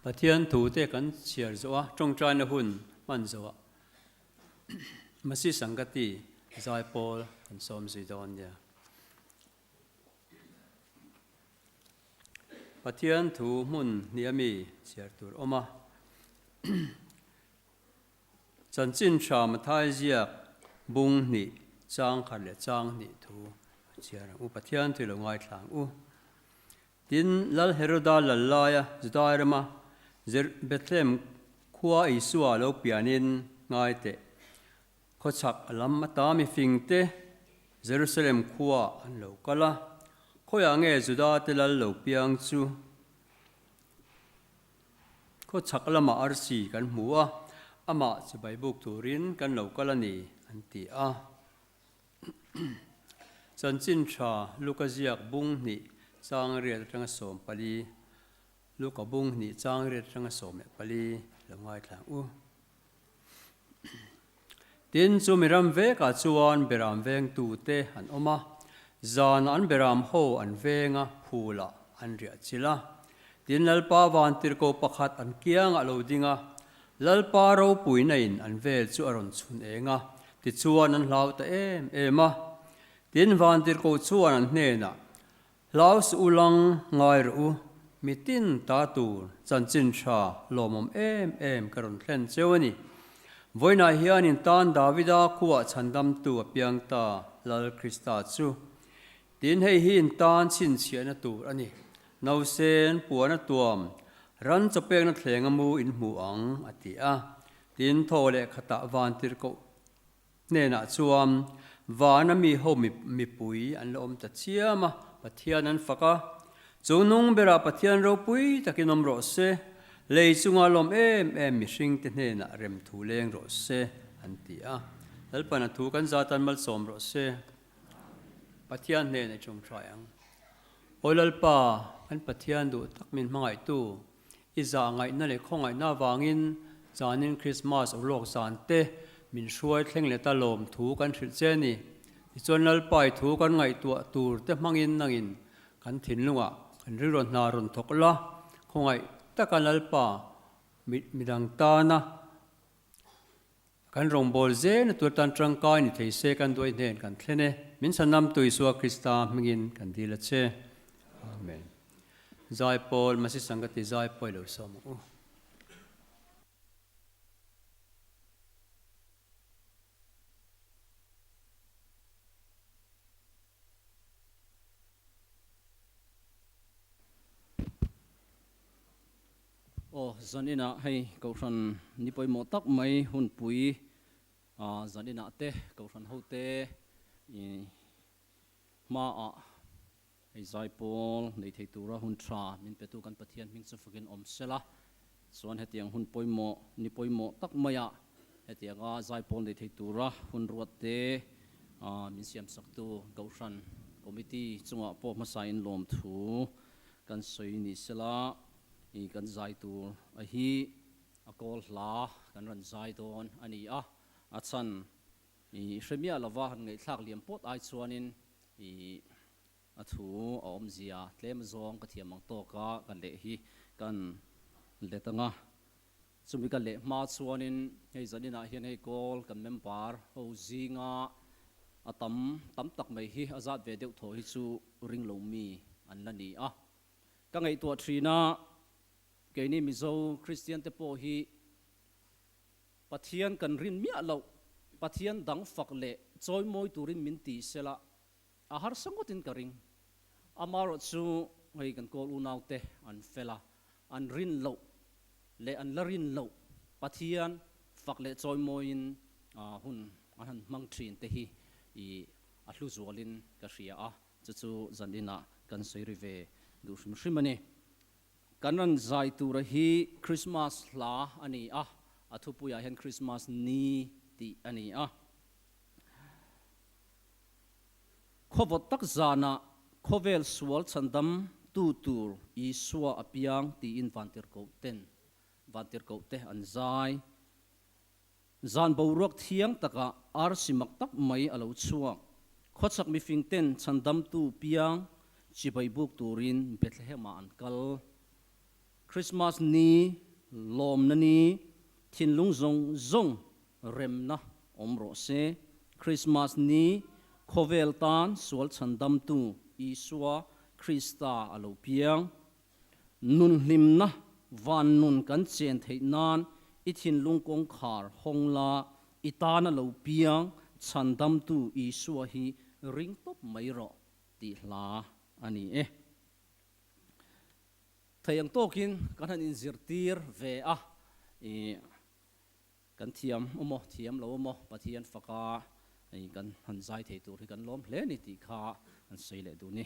Pathian thute kan chhiar zawh a, tawngtaina hun hman zawh ah Masi Sangati zaipawl kan sawm zui dawn nia. Pathian thu hmun hnih ami chhiar tur awm a. Chanchin tha Mathai ziak bung hnih chang khat leh chang hnih thu chhiar ang u. Pathian thu ilo ngaithla ang u. Tin, Lal Heroda lal laia Judai rama Bethlehem khua Isua lo pianin ngai teh. Khawchhak a lam ata mifingte Jerusalem khua an lo kal a, khawiah nge Judate lal lo piang chu? Khawchhak lamah arsi kan hmu a, amah chibai buk turin kan lo kal a ni, an ti a. Chanchin tha Luka ziak bung hnih chang riat atanga 14, Luka bung hnih chang riat atanga 14 lo ngaithla ang u. Tin, chu miram vekah chuan beram vengtute an awm a, zanah an beram ho an veng a, phulah an riah chilh a. Tin, Lalpa vantirhkoh pakhat an kiangah lo ding a, Lalpa ropuina in an vel chu a rawn chhun eng a, tichuan an hlau ta em em a. Tin, vantirhkoh chuan an hnenah, Hlau suh u lang ngai rawh u, mitin ta tur chanchin tha lawmawm em em ka rawn thlen cheu a ni. Vawiinah hian in tan Davida khuah chhandamtu a piang ta Lal Krista chu. Tin hei hi in tan chhinchhiahna tur a ni. Nausen puana tuam ran chawpekna thleng a mu in hmu ang, a ti a. Tin thaw leh khatah vantirhkoh Hnenah chuan vana mi ho mipui an la awm ta chiam a, Pathian an fak a. Chu nung berah Pathian ropui takin awm rawh se, lei chunga lawm em em mihringte hnenah rem thu leng rawh se, an ti a. Lalpan a thu kan zat an malsawm rawh se. Pathian hnenah i tawngtai ang. Awi Lalpa, kan Pathian duh tak min hmangaihtu, I zah ngaihna leh khawngaihna avangin zanin Krismas urlawk zan te min hruai thleng leh ta lawm thu kan hrilh che a ni. Tichuan Lalpa i thu kan ngaihtuah tur te hmangin nangin kan thinlungah kan rilru hna rawn thawk la, khawngaih taka Lalpa midang tana kan rawngbâwl zêlna tûr tân ṭangkai ni thei se kan duai hnen kan thlen e. Min chhanamtu Isua Krista hmingin kan dil a che. Amen. Zaipawl, Masi Sangati zai pawi lo sawm ang u. Aw, zaninah hei Kohhran ni pawimawh tak mai hunpui zaninah te Kohhran hote hmaah hei zaipawl nei thei tura hun tha min petu kan Pathian hming chu fakin awm sela, chuan hetiang hun pawimawh ni pawimawh tak maiah hetianga zaipawl nei thei tura hun ruat te min siamsaktu Kohhran Committee chungah pawh hmasain lawmthu kan sawi ni sela. I kan zai tur a hi a kawl hla kan rawn zai dawn a ni a, a chhan i hre miah lova han ngaihthlak liam pawt ai chuanin i a thu a awmzia tlem zawng ka thiam ang tawk a ka leh hi kan let ang a, chumi ka leh hma chuanin hei zaninah hian hei kawl kan member ho zinga a tam tam tak mai hi a zat ve deuh thaw hi chu ring lo mi an la ni a. Ka ngaihtuah thin a, keini Mizo Kristian te pawh hi Pathian kan rin miah loh, Pathian dang fak leh chawimawi turin min ti sela a harsa ngawtin ka ring. Amaherawhchu hei kan kawl unaute an fel a, an rin loh leh an la rin loh Pathian fak leh chawimawiin hun an han hmang thin te hi a hlu zualin ka hria a. Chu chu zaninah kan sawi ri ve duh hrim hrim a ni. Kan rawn zai tura hi Krismas hla a ni a, a thupuiah hian Krismas ni tih a ni a. Khawvawt tak zanah khawvel sual chhandam tu tur Isua a piang tiin vantirhkoh ten vantirhkoh te an zai. Zan boruak thiang takah arsi mak tak mai a lo chhuak. Khawchhak mifing ten chhandamtu piang chibai buk turin Bethlehem-ah an kal. Christmas ni lawmna ni thinlung zawng zawng remna awm rawh se. Christmas ni khawvel tan sual chhandamtu Isua Krista a lo piang. Nun hlimna van nun kan chen theih nan i thinlung kawngkhar hawng la i tana lo piang chhandamtu Isua hi ring tawp mai rawh tih hla a ni e. Thei ang tawkin kan han inzirtir ve a, i kan thiam awmaw thiam lo awmaw Pathian faka i kan han zai thei tur hi kan lawm hle ni tih kha an sawi leh duh ni.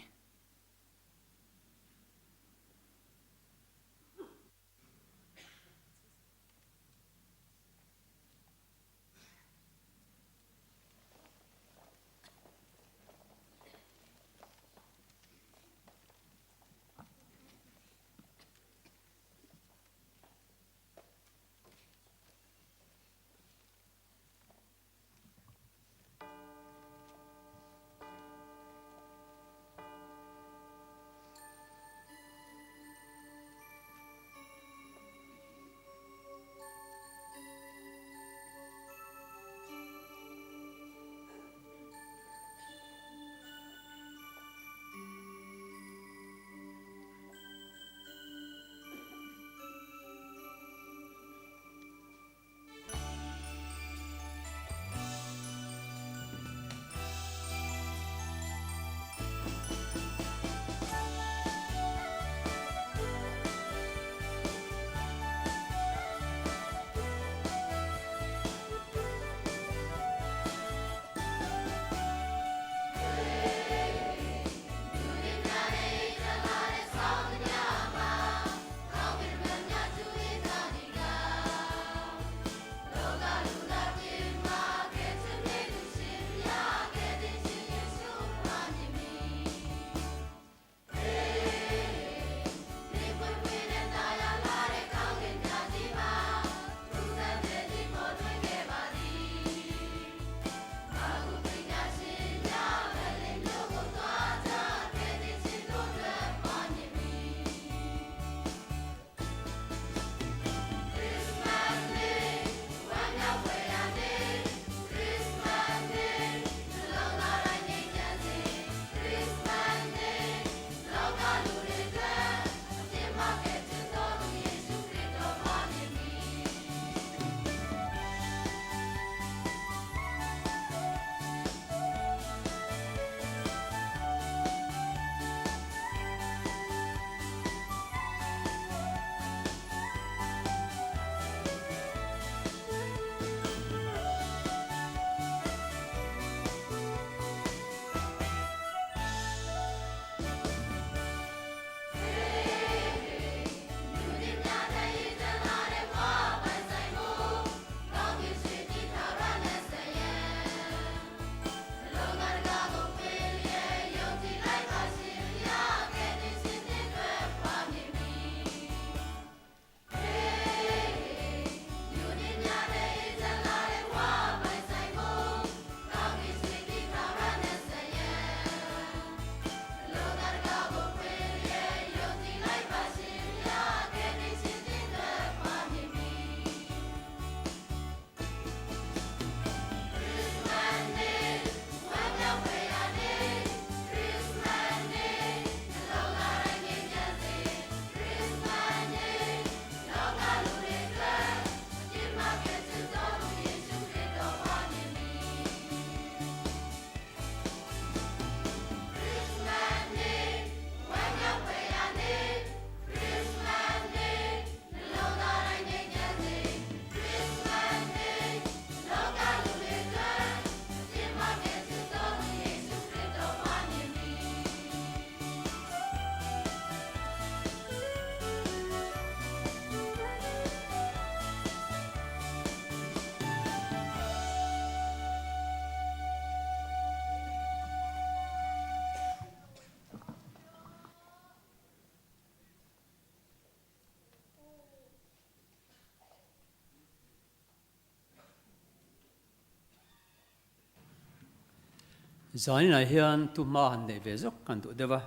Zaninah hian tu hma han neih ve zawk kan duh deuh a,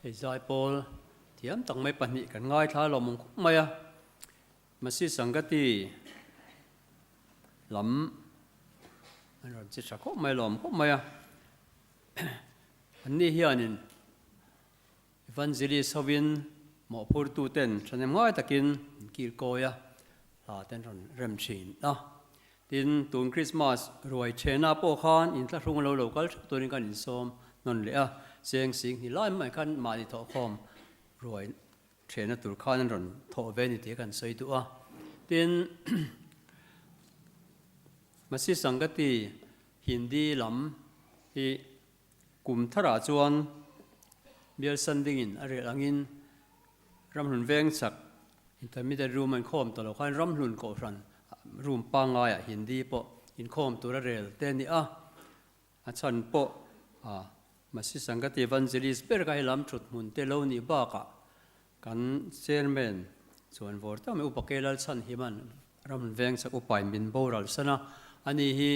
hei zaipawl. Thiam tak mai pahnih kan ngaithla lawm ang khawp mai a. Masi Sangati lam an rawn chi tha khawp mai lawm khawp mai a. Anni hianin Evangelist hovin mawhphurtuten thahnem ngai takin an kir kawi a, hla te an rawn rem thin a. Tin, tun Krismas ruai thena pawh khan inthlahrung lo lo kal theuh turin kan insawm hnawn leh a, cheng sing hni lai mai khan mahni thawhkhawm ruai thena tur khan an rawn thawh ve ni tih kan sawi duh a. Tin, Masi Sangati Hindi lam hi Kum tharah chuan bial san dingin a rel angin ramhlun veng chak intermediate room an khawm tawh lo khan ramhlun kohhran room pangaiah Hindi pawh inkhawm tur a rel te a ni a, a chhan pawh Masi Sangati Evangelist ber kha helam thut hmun te lo nih bakah kan chairman chuan vawr tak mai Upa Kelal Chhanhiman ramhlun veng chak upain min boral san a, ani hi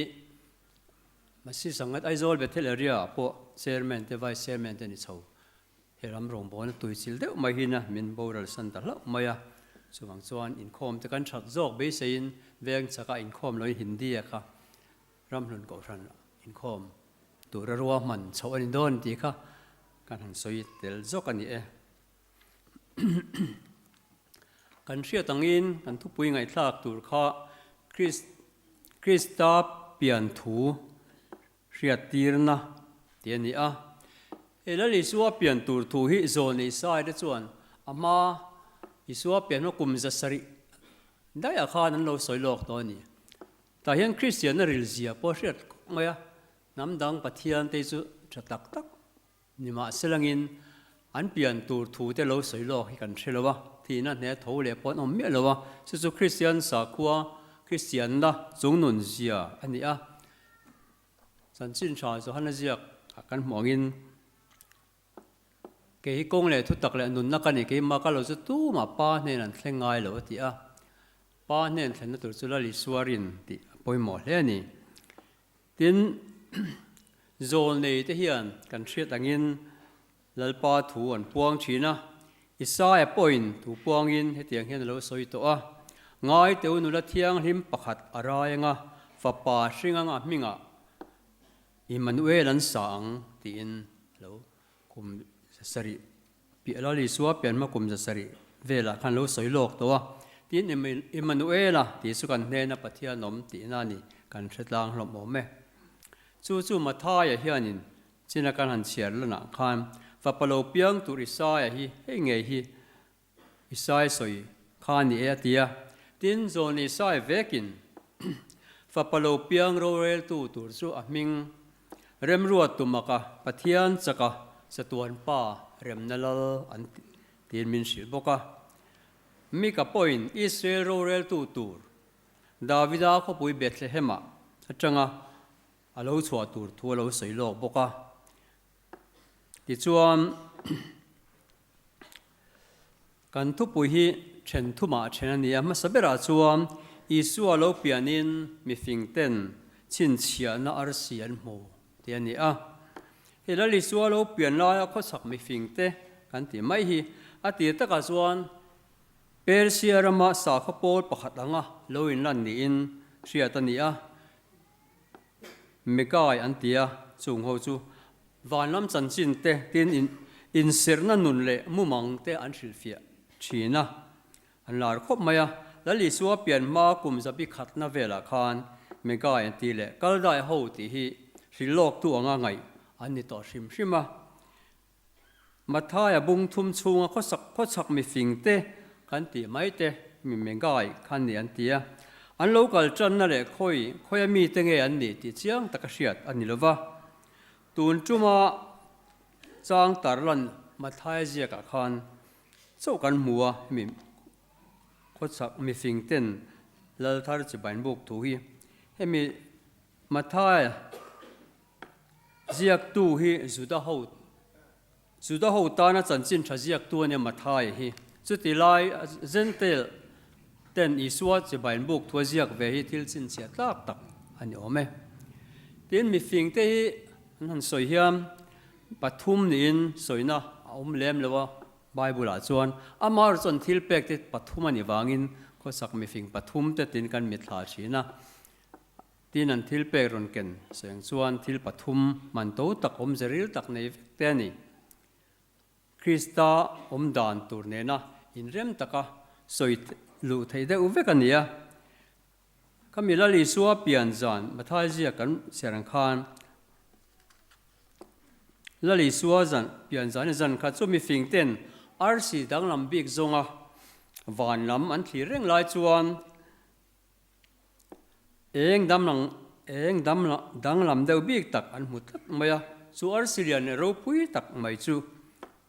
Masi Sangat Aizawl Bethel Area ah pawh Chairman te Vice Chairman te ni chho. He ram rawngbawlna tuichil deuh mai hi na min boral san ta hlauh mai a. Chuvang chuan inkhawm te kan that zawk beiseiin veng chakah inkhawm loin Hindi a kha Ramhlun Kohhran inkhawm tura ruahman chhoh a ni dawn tih kha kan han sawi tel zawk a ni e. Kan hriat angin kan thupui ngaihthlak tur kha Krista pian thu hriattirna tih a ni a. He Lal Isua pian tur thu hi zawn leh Isai te chuan a hma Isua pian hma kum 700 daihah khan an lo sawi lawk tawh a ni. Tah hian Kristianna rilzia pawh hriat khawp mai a, hnam dang Pathian te chu tha tak tak Nimahselangin, an pian tur thu te lo sawi lawk hi kan hre lo a, thihna hne tho leh pawh an awm miah lo a, chu chu Kristian sakhua, Kristianna chungnun zia a ni a. Chanchin tha Johana ziak ah kan hmuh angin, Kei hi kawng leh thutak leh nunna ka ni, keimah ka lo chu tumah Pa hnen an thleng ngai lo a ti a. Pa hnen thlenna tur chu Lal Isua rin tih a pawimawh hle a ni. Tin, zawlnei te hian kan hriat angin Lalpa thu an puang thin a, Isaia pawhin thu puangin hetiang hian a lo sawi tawh a, Ngai teu nula thianghlim pakhat a rai anga fapa hring anga hmingah Immanuel an sa ang tiin a lo kum 7 piah Lal Isua pian hma kum 700 velah khan lo sawi lawk tawh a, tin Immanuela tih chu kan hnena Pathian awm tihna a ni, kan hre tlang hlawm awm e. Chu chu Mathaia hianin china kan han chhiar lanah khan fapa lo piang tur Isaia hi hei ngei hi Isai sawi kha a ni e a ti a, tin Zawn Isai vekin fapa lo piang roreltu tur chu a hming Remruat tumaka Pathian chaka chatuan pa remna lal an tiin min hrilh bawk a. Mika pawhin Israel roreltu tur Davida khawpui Bethlehem-ah atanga a lo chhuah tur thu a lo sawi lawk bawk a. Tichuan, kan thupui hi then thumah then a ni a. Hmasa berah chuan Isua lo pianin mifingten chhinchhiahna arsi an hmu tih a ni a. He Lal Isua lo pian laia khawchhak mifingte kan tih mai hi a tir takah chuan Persia rama sakhaw pawl pakhat anga lo inlan niin hriat a ni a. Mekai an ti a, chung ho chu vanlam chanchin te tin in inserhna nun leh mumang te an hrilhfiah thin a, an lar khawp mai a. Lal Isua pian hma kum zabi khatna velah khan Mekai an ti leh Kaldai ho tih hi hrilhlawktu anga ngaih an ni tawh hrim hrim a. Mathaia bung thum chhunga khawsak khawchhak mifing te kan tih mai te mi Megai khan ni an ti a. An lo kal tanna leh khawi khawia mite nge an nih tih chiang taka hriat a ni lova. Tun tuma chang tarlan Mathaia ziakah khan chauh kan hmu a, hemi khawchhak mifing ten lal thar chibainbuk thu hi hemi Mathaia Ziaktu hi Juda ho Juda ho tana chanchin tha ziaktu a nia Matthai hi. Chuti lai Gentile ten Isua chibain buk thu a ziak ve hi thil chhinchhiah tlak tak a ni awm e. Tin mifing te hi an han sawi hian pathum niin sawina a awm lem lo a. Bible-ah chuan amah chuan thil pek te pathum a nih vangin khawsak mifing pathum te tiin kan mitthla thin a. Tin an thil pek rawn ken seng chuan thil pathum man to tak awmze ril tak nei vek te a ni. Krista awm dan tur nena inrem taka sawi luh theih deuh vek a ni a. Khami Lal Isua pian zan Mathai ziak kan chhiar ang khan Lal Isua zan pian zan hi zan khat chu mifing ten arsi danglam bik zawnga van lam an thlir reng lai chuan Eng damlang eng danglam deuh bik tak an hmu tlat mai a, chu arsi lian leh ropui tak mai chu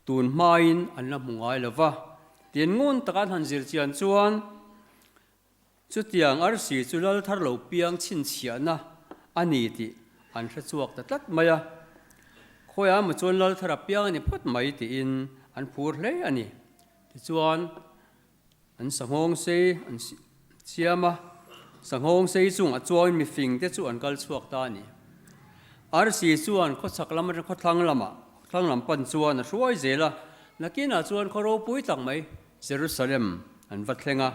tun hmain an la hmu ngai lo va. Tian ngun taka an han zir chian chuan chutiang arsi chu lal thar lo piang chhinchhiahna a ni tih an hre chhuak ta tlat mai a. Khawiah emaw chuan lal thar a piang a ni phawt mai tiin an phur hle a ni. Tichuan. An sanghawng sei an siam a, sanghawng sei chungah chuangin mifing te chu an kal chhuak ta a ni. Arsi chuan khawchhak lam atang khawthlang lamah, khawthlang lam pan chuan a hruai zel a, nakinah chuan khaw ropui tak mai Jerusalem an va thleng a.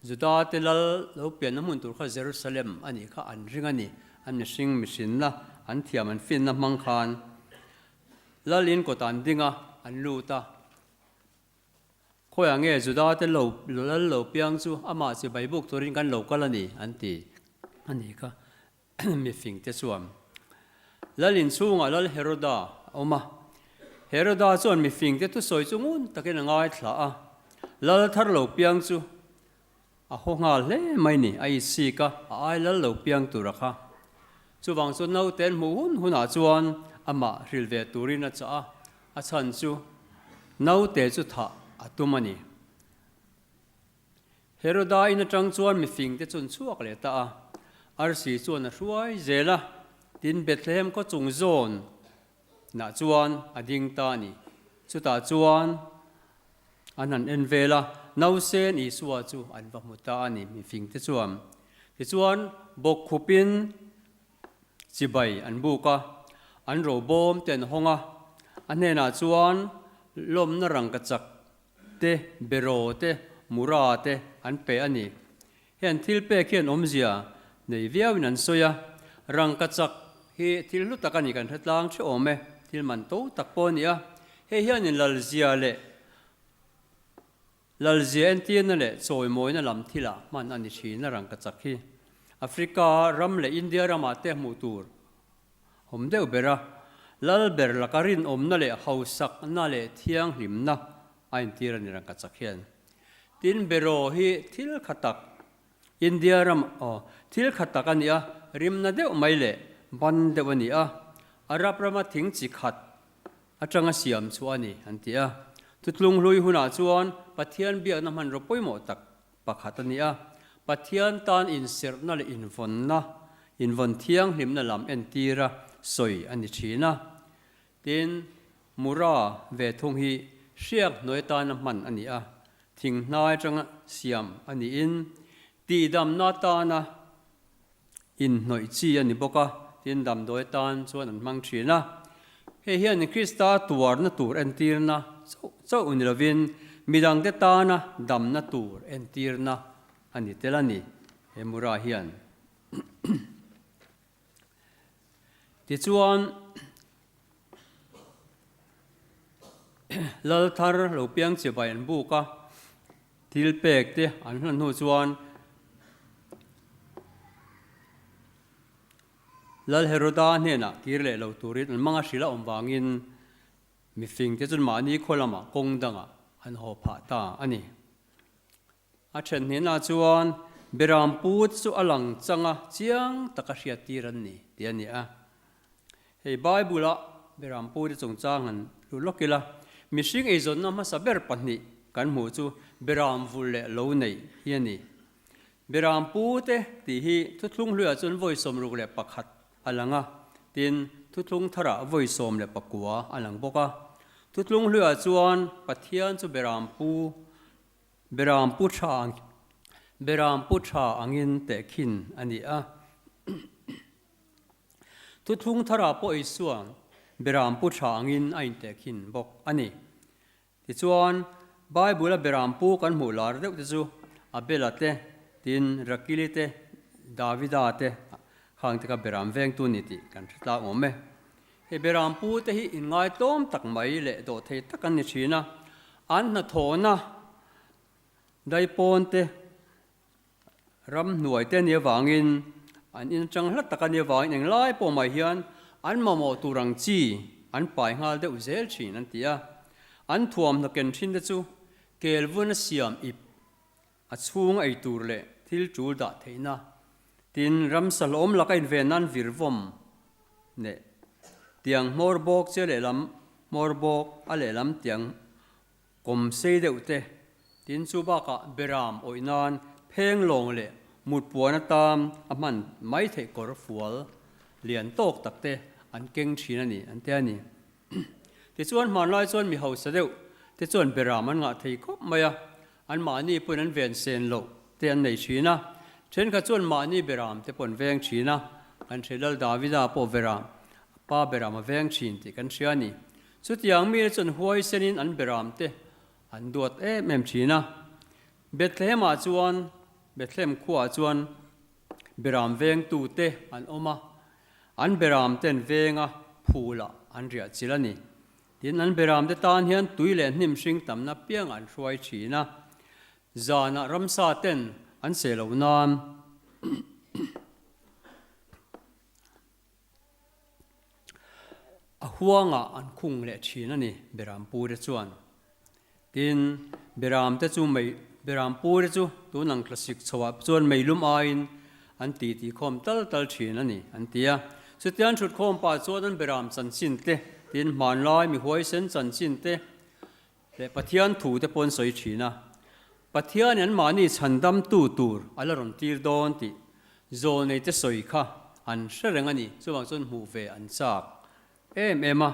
Juda te lal lo pianna hmun tur kha Jerusalem a nih kha an ring a ni. An mihring mihrinna, an thiam an finna hmang khan lal in kawtah an ding a, an lut a. Khawiah nge Juda te lo lal lo piang chu amah chi bai buk turin kan lo kal a ni an ti a ni kha mifing te chuan. Lal inchhungah Lal Heroda a awm a. Heroda chuan mifing te thusawi chu ngun takin a ngaithla a. Lal thar lo piang chu a haw nghal hle mai ni a isik a, a ai lal lo piang tur a kha. Chuvang chuan naute an hmuh hun hunah chuan amah hrilh ve turin a chah a, A chhan chu naute chu thah a tum a ni. Heroda in atang chuan mifing te chun chhuak leh ta a, arsi chuan a hruai zel a, tin Bethlehem khaw chung zawn nah chuan a ding ta a ni. Chutah chuan an han en vel a, nausen Isua chu an va hmu ta a ni mifing te chuan. Tichuan bawkkhupin Chibai an buk a, an robawm te an hawng a, a hnenah chuan lawmna rangkachak te, beraw te, mura te an pe a ni. Heng thil pek hian awmzia nei viauin an sawi a, rangkachak hi thil hlu tak a ni kan hre tlang theuh awm e, thil man to tak pawh a ni a, hei hianin lalzia leh Lalzia entirna leh chawimawina lam thilah hman a ni thin a rangkachak hi. Africa ram leh India ramah te hmuh tur awm deuh ber a, lal ber laka rinawmna leh hausakna leh thianghlimna a entir a ni rangkachak hian. Tin, beraw hi thil kha tak India ram aw thil kha tak a ni a, rimna deuh mai leh ban deuh a ni a, Arab rama thing chi khat atanga siam chu a ni, an ti a. Thutlung hlui hunah chuan Pathian biakna hmanraw pawimawh tak pakhat a ni a. Pathian tan inserhna leh invawnna, invawn thianghlimna lam entira sawi a ni thin a. Tin, Mura ve thung hi hriak hnuai tana hman a ni a, thing hnai atanga siam a niin tihdamna atana Inhnawih chi a ni bawk a, tin damdawi atan chuan an hmang thin a. Hei hian Krista tuarna tur entirna chauh chauh ni lovin midangte tana damna tur entirna a ni tel a ni, he mura hian. Tichuan, Lal thar lo piang chibai an buk a, thil pek te an hlan hnu chuan Lal Heroda hnenah kir leh lo turin an mang a hrilh a awm vangin mifing te chuan mahni khaw lamah kawng dangah an haw phah ta a ni. A then hnenah chuan Beram put chu a lang chang a, chiang taka hriattir an ni tih a ni a. Hei Bible-a Beram pute chungchang han hlu lawk ila, mihring eizawnna hmasa ber pahnih kan hmuh chu Beram vul leh lo neih hi a ni. Beram pute tih hi thuthlung hluiah chuan vawi 61 a lang a, tin, thuthlung tharah vawi 19 a lang bawk a. Thuthlung hluiah chuan Pathian chu Beram pu Beram pu tha Beram pu tha angin tehkhin a ni a. Thuthlung tharah pawh Isua'n Beram pu tha angin a intehkhin bawk a ni. Tichuan, Bible-a beram pu kan hmuh lar deuh te chu Abela te, tin Rakili te, Davida te khang te kha beram vengtu ni tih kan hre tlak awm e. He beram pu te hi inngaitawm tak mai leh dawhthei tak an ni thin a, an hnathawhna daipawn te, Ramhnuai te nia vangin an in atang hla tak a nia vangin englai pawh mai hian an mamawh tur ang chi an pai nghal deuh zel thin an ti a. An thuamhnaw ken thin te chu kel vun a siam ip a chhung ei tur leh thil tul dah theihna tin ramsa hlawm laka inven nan vir vawm leh tiang hmawr bawk che lehlam hmawr bawk a lehlam tiang Kawm sei deuh te, tin chu bakah beram awih nan pheng lawng leh mut puan atan a hman mai theih kawr fual lian tawk tak te an keng thin a ni an ti a ni. Tichuan hmanlai chuan mi hausa deuh te chuan beram an ngah thei khawp mai a, an mahni pawhin an ven sen loh te an nei thin a, thenkhat chuan mahni beram te pawh an veng thin a, kan hre Lal Davida pawh beram pa beram a veng thin tih kan hria a ni. Chutiang mite chuan huaisenin an beramte an duat em em thin a. Bethlehem-ah chuan, Bethlehem khuaah chuan beram vengtute an awm a, an beramten venga phulah an riah chilh a ni. Tin, an beramte tan hian tui leh hnim hring tamna piang an hruai thin a. Zanah ramsa ten an seh loh nan. A huangah an khung leh thin a ni, Berampure chuan. Tin, Beramte chu mei, Berampure chu tun ang thlasik chhoah chuan meilum aiin an titi khawm tal tal thin a ni, an ti a. Chutiang thutkhawm pah chuan an Beram chanchin te, tin hmanlai mi huaisen chanchin te leh Pathian thu te pawh an sawi thin a. Pathianin anmahni chhandamtu tur a la rawn tir dawn tih zawlneite sawi kha an hre reng a ni. Chuvang chuan hmuh ve an chak em em a,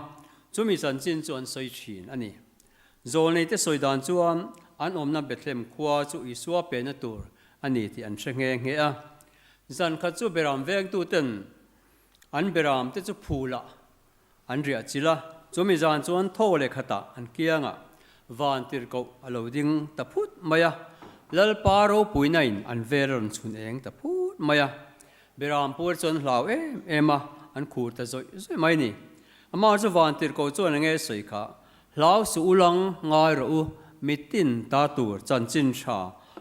chumi chanchin chu an sawi thin a ni. Zawlneite sawi dan chuan an awmna Bethlehem khua chu Isua pehna tur a ni tih an hre nghe nghe a. Zan khat chu beram vengtuten an beramte chu phulah An riah chilh a, chumi zan chuan thaw leh khatah an kiangah van tirhkoh a lo ding ta phut mai a, Lalpa ropuina in an vel a rawn chhun eng ta phut mai a. Berampur chuan an hlau em em a, an khur ta zawih zawih mai ni. Amah chu van tirhkoh chuan enge sawi kha, Hlau suh u lang ngai rawh u, mitin ta tur chanchin tha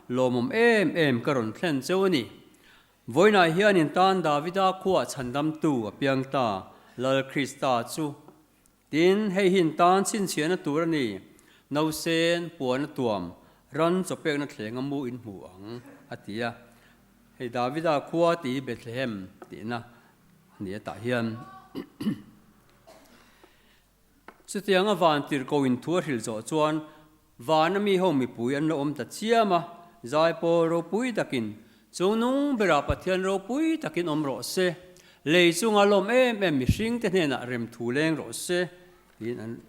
lawmawm em em ka rawn thlen cheu a ni. Vawiinah hian in tan Davida khuah chhandamtu a piang ta, Lal Krista chu. Tin, hei hi in tan chhinchhiahna tur a ni, Nausen, puan a tuam, ran chawpekna thleng a mu in hmu ang, a ti a. Hei Davida khua tih hi Bethlehem tihna a ni a tah hian. Chutianga van tirhkoh in thu a hrilh zawh chuan vana mi ho mipui an lo awm ta chiam a, zaipawl ropui takin, Chungnung berah Pathian ropui takin awm rawh se, lei chunga lawm em em mihringte hnenah rem thu leng rawh se, tiin an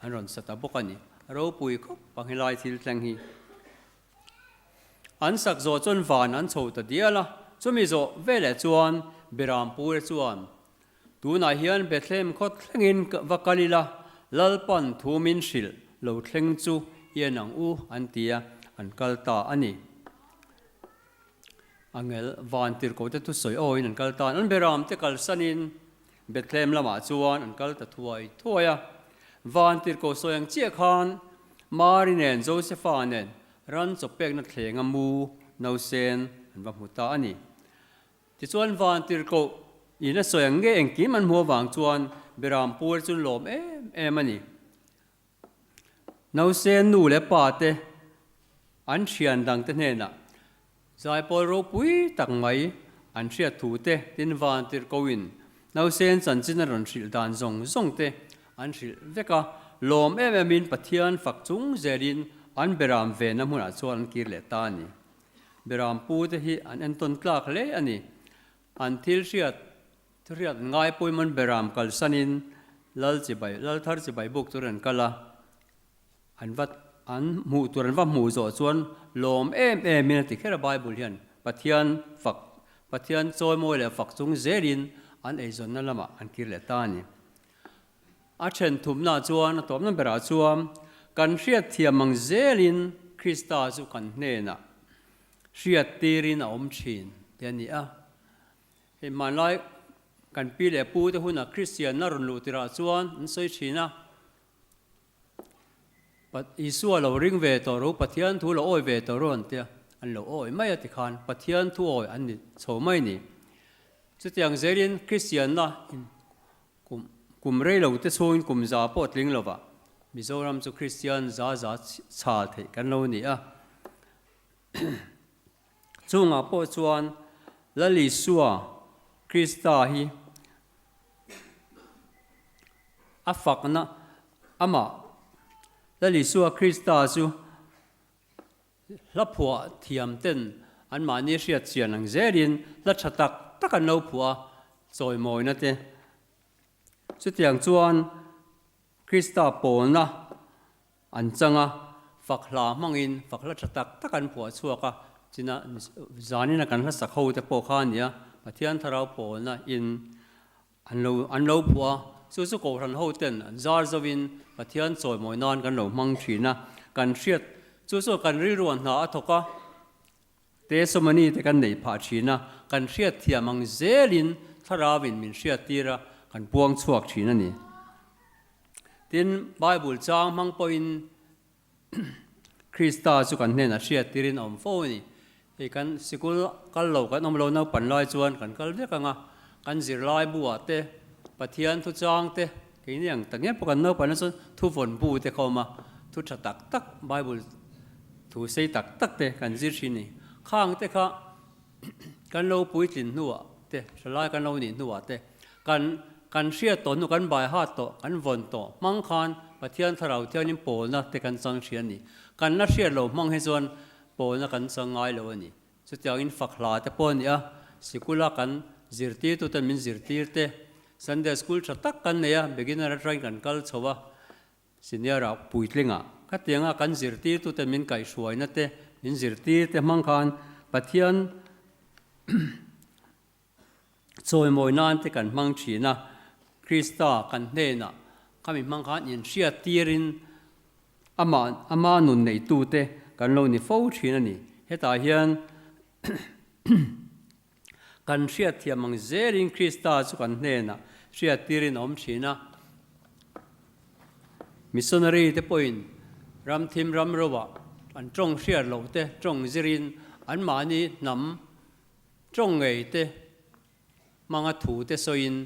an rawn sa ta bawk a ni. A ropui khawp ang helai thil thleng hi. An sak zawh chuan van an chho ta dial a, chumi zawh veleh chuan Berampure chuan Tunah hian Bethlehem khaw thlengin va kal ila, Lalpan thu min hrilh lo thleng chu i en ang u, an ti a, an kal ta a ni. Angel van tirhkohte thusawi awiin an kal ta a, an beramte kalsanin Bethlehem lamah chuan an kal ta thuai thuai a. Van tirhkoh sawi ang chiah khan Mari nen Josefa nen ran chawpekna thlenga mu nausen an va hmu ta a ni. Tichuan van tirhkoh in a sawi ang nge engkim an hmuh avang chuan Berampur chu lawm em em a ni. Nausen nu leh pa te an thian dang te hnenah zaipawl ropui tak mai an hriat thu te tin van tirhkoh in nausen chanchin a rawn hrilh dan zawng zawng te an hrilh vek a, lawm em em in Pathian fak chung zelin an Beram venna hmunah chuan an kir leh ta a ni. Beram pu te hi an entawn tlak hle a ni. An thil hriat thuriat ngai pawimawh Beram kalsanin Lal chibai Lal thar chibai buk tur an kal a, an va an hmuh tur an va hmuh zawh chuan lawm em em in a ti kher a Bible hian Pathian fak Pathian chawimawi leh fak chung zelin an eizawnna lamah an kir leh ta a ni. A then thumna chuan a tawpna berah chuan kan hriatthiam ang zelin Krista chu kan hnenah hriattirin a awm thin tih a ni a. Hei hmanlai kan pi leh pu te hunah Kristianna rawn luh tirah chuan an sawi thin a, Isua lo ring ve tawh ro, Pathian thu lo awi ve tawh ro an tia, an lo awi mai a tikhan Pathian thu awi an ni chho mai ni. Chutiang zelin Kristianna in kum kum rei lo te chhungin kum za pawh tling lova Mizoram chu Kristian za za chhal theih kan lo ni a. Chungah pawh chuan Lal Isua Krista hi a fakna amah Lal Isua Krista chu hla phuah thiam ten anmahni hriat chian ang zelin hla tha tak tak an lo phuah a, chawimawina te. Chutiang chuan Krista pawlna An chang a, fak hla hmangin fak hla tha tak tak an phuah chhuak a, china zanina kan hla sak ho te pawh kha a nia, Pathian Thlarau pawlna in an lo an lo phuah a, chu chu Kohhran ho ten an zar zo in Pathian chawimawi nan kan lo hmang thin a, kan hriat chu chu kan rilru a hna a thawk a, te sawmani te kan neih phah thin a, kan hriat thiam ang zelin Thlarau in min hriat tir a, kan puang chhuak thin a ni. Tin, Bible chang hmang pawhin Krista chu kan hnenah hriattirin a awm fo a ni. Hei kan sikul kal lo kan awm lo naupan lai chuan kan kal vek ang a, kan zirlai buah te, Pathian thu chang te, keini ang tak nge pawh kan naupan ah chuan thu vawn bu te kha awm a, thu tha tak tak Bible thu sei tak tak te kan zir thin a ni. Khang te kha Kan lo puitlin hnuah te, thalai kan lo nih hnuah te, kan kan hriat tawh hnu, kan baihat tawh, kan vawn tawh hmang khan Pathian Thlarau Thianghlim pawlna te kan chang hria a ni. Kan la hriat lo hmang hi chuan pawlna kan chang ngai lo a ni. Chutiangin fak hla te pawh a ni a, sikula kan zirtirtuten min zirtir te, Sunday school tha tak kan nei a, beginner atangin kan kal chho a, Senior ah puitling ah khatianga kan zirtirtute min kaihhruaina te, min zirtir te hmang khan Pathian chawimawi nan te kan hmang thin a, Krista kan hnenah khami hmang khan inhriattirin amah ama nun neitute kan lo ni fo thin a ni. Hetah hian Kan hriatthiam ang zelin Krista chu kan hnenah hriattirin a awm thin a. Missionary te pawhin ram thim ram roah an tawng hriat loh te tawng zirin anmahni hnam tawng ngei te hmanga thu te sawiin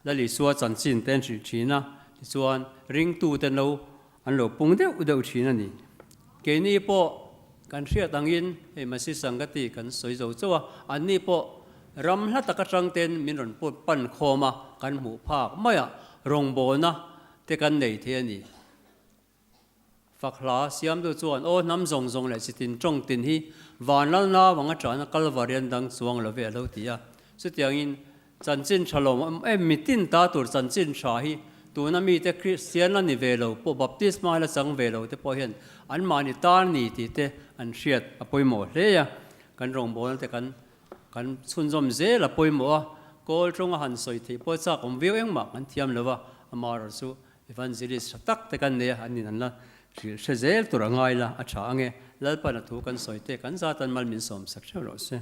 Lal Isua chanchin te an hrilh thin a, tichuan ringtute no an lo pung deuh deuh thin a ni. Keini pawh kan hriat angin hei Masi Sangati kan sawi zo chauh a, anni pawh ram hla tak atang ten min rawn pan khawm a, kan hmuh phak mai a, rawngbawlna te kan nei thei a ni. Fak hla siamtu chuan, Aw hnam zawng zawng leh chitin tawng tin hi van lalna vang atana Kalvari an dang chuang lo ve a lo ti a. Chutiangin chanchin tha lo em em mitin ta tur chanchin tha hi tuna mite Kristian la ni ve lo pawh baptisma la chang ve lo te pawh hian anmahni tan ni tih te an hriat a pawimawh hle a. Kan rawngbawlna te kan kan chhunzawm zel a pawimawh a, kawl tawnga han sawi theih pawh chak awm viau engmah kan thiam lo va, amaherawhchu chu Evangelist tha tak te kan nei a, an in an la hrilh hre zel tur a ngai la, a tha ange. Lalpan a thu kan sawi te kan zat an mal min sawm sak theuh rawh se.